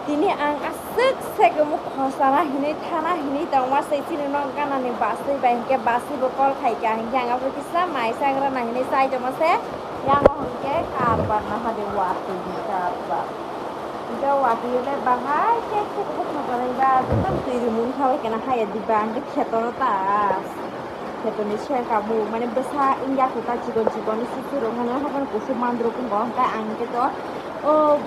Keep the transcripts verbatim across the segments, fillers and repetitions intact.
Tini ang aswk se kwmwk khosana hinwi thana hinwi tongma se chini nok ganani bwswi bai hinkhe bwswi bo call khaikha hinkhe ang abo kisa mai chagrana hinwi chai tongma se yango hinkhe karbar na hade watwi ni karbar. Hinkhe watwi le bahai khe khuk khuk khosana ba twi rimung khabai kana haya diba ang khe kheto no ta. Khetoni sengkha bo mane bwsa wngya khe ta chikon chikon ni susu rok hwnwi haphano kusu mandrok wngo hinkhe ang khe to o.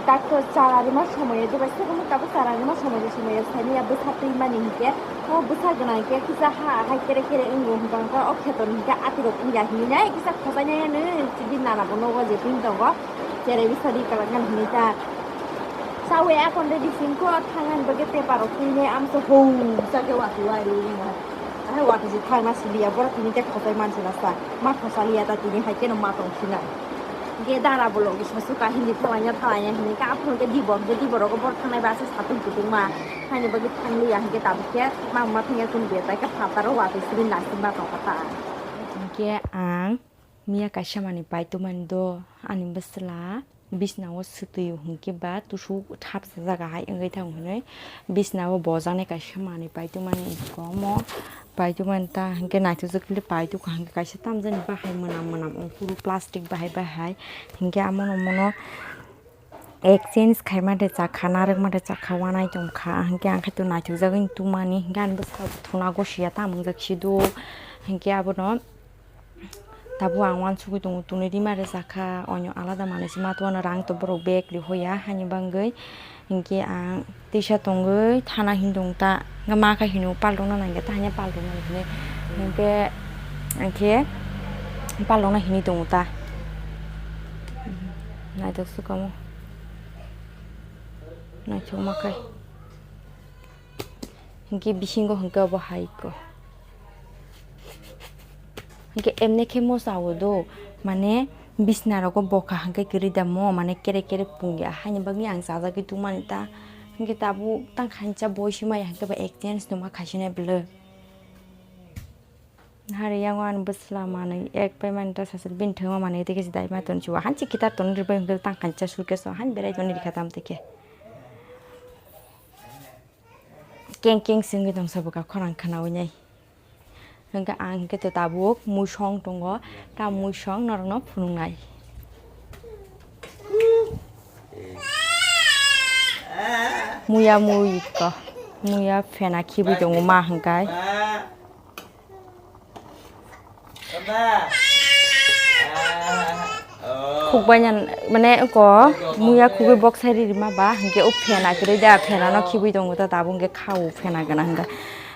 Doctor chara rima somoyo, jebai se tabuk chara rima somoyo, somoyo sani ya bwsa twi mani hinkhe, o bwsa gwnang khe kisa ha hai kere kere wngo hinkhe, o kheto ni hinkhe atirok wngya hinwi nai kisa khobai nai ano, chini nana bo nogo je twi tongo, cherai bwsa ri kwlwng kha hinwi ta. Chawi akon ready singkho, thangnani bagwi paper rok twi nai, amso hou bwsa khe watwi wai rwi wngo. Ahai watwi se thangna siliya, borok tini tei khosai mansi na sa, ma khosa liya ta tini hai khe no ma tong sinai. Ge dara bolong kisa suka hindi thalanya thalanya hindi ka aphuru ke dibor ge dibor go bor thangnai ba se satung kutung ma. Haini bagwi thangliya hinkhe tabuk khe ma ma thangya kun be ta khe phataro watwi sibin nai sibin ma tong kha ta. Hinkhe ang miya kaisa manwi paitu mani do ani bwsla bisna o swtwi hinkhe ba tusu thapsa jaga hai wngwi thango hinwi bisna o bojaknai kaisa manwi paitu mani komo. Paitu mani ta hinkhe naithokjak khe paitu kha hinkhe kaisa tamjani bahai mwnam mwnam ongphuru plastic bahai bahai hinkhe amo no mono exchange khaima de chakha narwkma de chakha wanai tongkha hinkhe ang khe to naithokjagwi tongmani hinkhe ani bwskango thuna gosia tamo wngjak sido hinkhe abono tabuk ang wansugwi tongo tuni rima de chakha onyo alada manwi se ma to ano rang to borok bag rihoya hani bagwi. Hinkhe ang tisa tongwi thana hinwi tongo ta, hwnkhe ma khe hinwi paltokna nangya ta, hanya paltokna hinwi. Hinkhe, hinkhe paltokna hinwi tongo ta. Naithok se kamo. Naithok ma khe. Hinkhe bisingo hinkhe obo hai kho. Hinkhe emne khe mosa o do, mane bisna rogo bokha hinkhe kwrwi da mo, mane kere kere pungya, haini bagwi ang chajagwi tongmani ta. Hinkhe tabuk tang khancha boi se maya hinkhe ba exchange numa khaisinai bwlwi. Hari yango ani bwsla manwi ek pai mani ta sasal bini thangma manwi tei khe se dai ma ton chuwa. Hanchi kitar ton ribai hinkhe tang khancha suitcase o han berai ton rikha tam tei khe. Keng keng se wngwi tong sabo ka khorang khwnawi nai. Hwnkhe ang hwnkhe to tabuk muisong tongo, ta muisong norokno phunuknai. Muya mui ko, muya phena khibwi tongo ma hwnkhe. Khukbai nyan, mane, ko muya khugwi bok sai riri ma ba, hinkhe o phena kwrwi da, phena no khibwi tongo ta, tabuk hinkhe kha o phena gana hinda.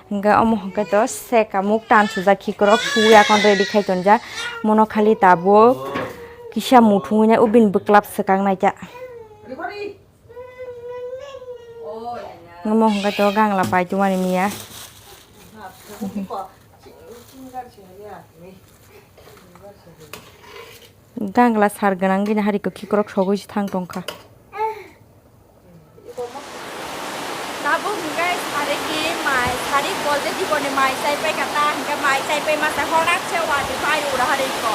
Hinkhe omo hinkhe to seka muk tan sujak khikrok suya kon ready khai tonjak, mono khali tabuk kisa muthungwi nai o bini bwklap swkang nai ta. Omo hwnkhe to gangla pai tongmani miya. Gangla sar gwnang gini hari kwkhwi kwrwk sogwi se thang tongkha. Tabuk hwnkhe sari ki mai, sari golde diboni mai chai pai kha ta, hwnkhe mai chai pai masa horak se wati pai ura hari ko.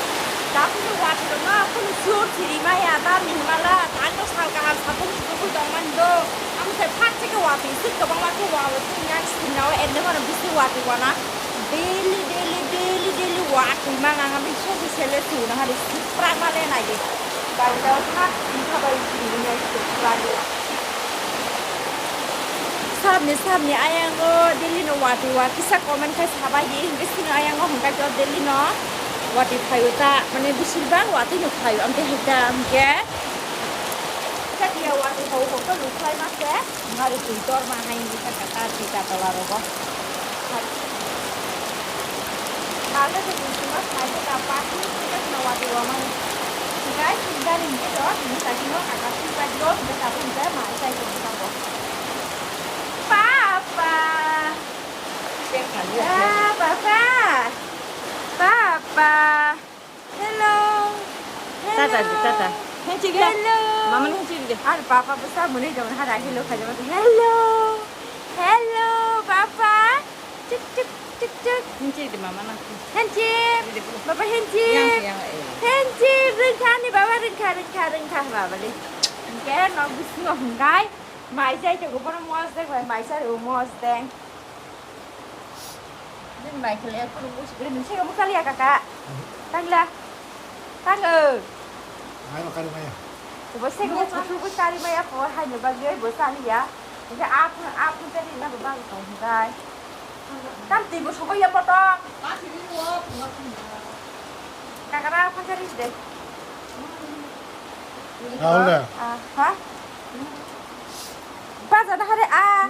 Tabuk wati rok no kunu sur siri maya ta mihmala, tando sal kaham sabuk kubui tongmani do. Amo se phat se ke wati sik kwbangma khe walo thung yang sinna o ende mano bisi wati wana. Daily, daily, daily, daily wati mang ang ami se se le suna hari sik pra ma le nai de. Bai da sa thabai siri nai sik pra de. Sabni sabni ayango daily no wati wa kisa comment khai sabai di, hinkhe sini ayango hwnkhai to daily no wati phaio ta, mane bisibak wati no phaio, amte hita hwnkhe. Katiya wati hau hau to lukhlai ma se, mari twi tor ma hai ni kaka ta twi ta tola rogo. Masa se twi twi ma sai ta pa twi twi ta no wati wa mani. Guys, hingga ringke to, hingga tadi no kaka twi ta do, hingga tadi hingga ma sai ko ta ko. Papa. Ah, Papa. Papa. Hello. Tata di, tata. Hello. Mama ni hensik di. Ar Papa bwsa mwnwi jong hara hello khaijak. Hello. Hello, Papa. Chuk, chuk, chuk, chuk. Hensik di mama na. Hensik. Di, di, di. Papa hensik. Yang, yang, eh. Hensik. Ringkha ni Papa, ringkha, ringkha, ringkha Papa di. Hingke nok bisingo hingkai. Mai jai to gubano mos deng bai, mai sari o mos deng. Nini mai khele kunu musi guri nini sego musa liya kaka. Tangla. Tango. Mai ma kari maya. Bo sego musu bu kari maya po hai no bagyo bo saliya. Nge ap ap teri na bo bang tong gai. Tam ti bo sobo ya poto. Kakara phajari de. Ahora. Ah, ha? Baja na hare a.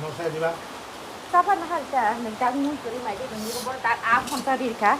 No se diba. Sapa na hare ta, nang tak mui kori mai de, nang ko bor tak a phajari ka.